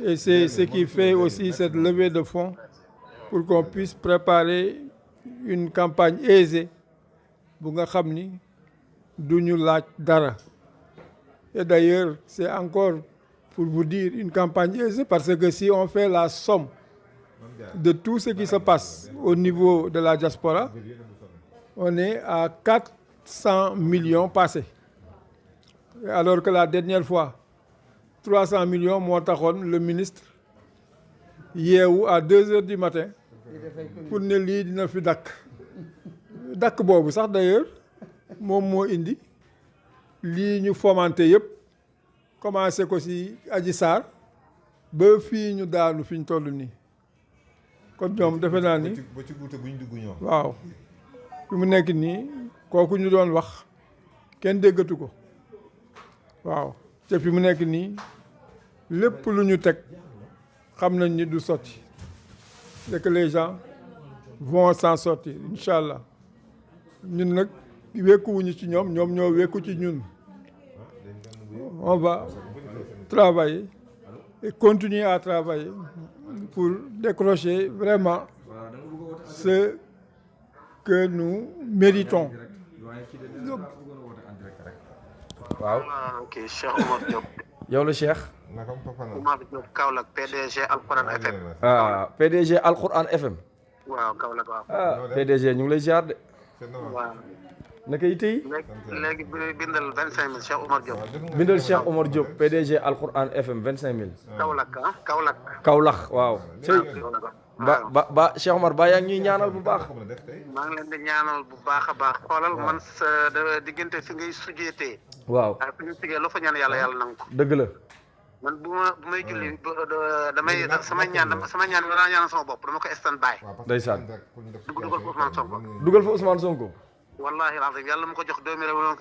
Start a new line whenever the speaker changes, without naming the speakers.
Et c'est ce qui fait aussi cette levée de fonds pour qu'on puisse préparer une campagne aisée bu nga xam ni du ñu laaj dara. Et d'ailleurs, c'est encore pour vous dire une campagne aisée parce que si on fait la somme de tout ce qui se passe au niveau de la diaspora, on est à 400 millions passés. Alors que la dernière fois, 300 millions moo taxoon le ministre yeewu à 2 heures du matin pour ne lii dina fi dakk boobu sax d'ailleurs moom moo indi lii ñu fomenté yëpp commencé ko ci Adji Sarr ba fii ñu daanu fi ñu toll nii kon ñoom defe naa ni
ba ci guute bu ñu dugg ñoom.
waaw fi mu nekk nii kooku ñu doon wax kenn déggatu ko waaw te fi mu nekk nii lépp lu ñu teg xam nañ ni du sotti c'est que les gens vont s'en sortir incha allah ñun nag wékkuwuñu ci ñoom ñoom ñoo wékku ci ñun on va travailler et continuer à travailler pour décrocher vraiment ce que nous méritons.
waaw
ok Cheikh Oumar Diop.
yow la Cheikh.
naka papa na.
Oumar Diop Kaolack PDG Alquran FM.
ah PDG Alquran FM.
waaw Kaolack waaw.
ah PDG ñu ngi lay ziar de.
waaw.
naka yi tey.
léegi bindal 25000 Cheikh Oumar Diop.
bindal Cheikh Oumar Diop PDG Alquran FM 25000.
Kaolack ah Kaolack.
Kaolack waaw. ba Cheikh Oumar ba yaa ngi ñuy ñaanal bu baax.
maa ngi leen di ñaanal bu baax a baax xoolal man sa diggante fi ngay sujjeetee.
waaw
ak fi ñu sujjee loo fa ñaan yàlla nangu ko.
dëgg la.
man bu may julli damay sama ñaan danaa ñaanal sama bopp dama ko stand by.
ndeysaan.
dugal fa Ousmane Sonko.
dugal fa Ousmane Sonko.
wallahi alazim yàlla mu ko jox 2 millions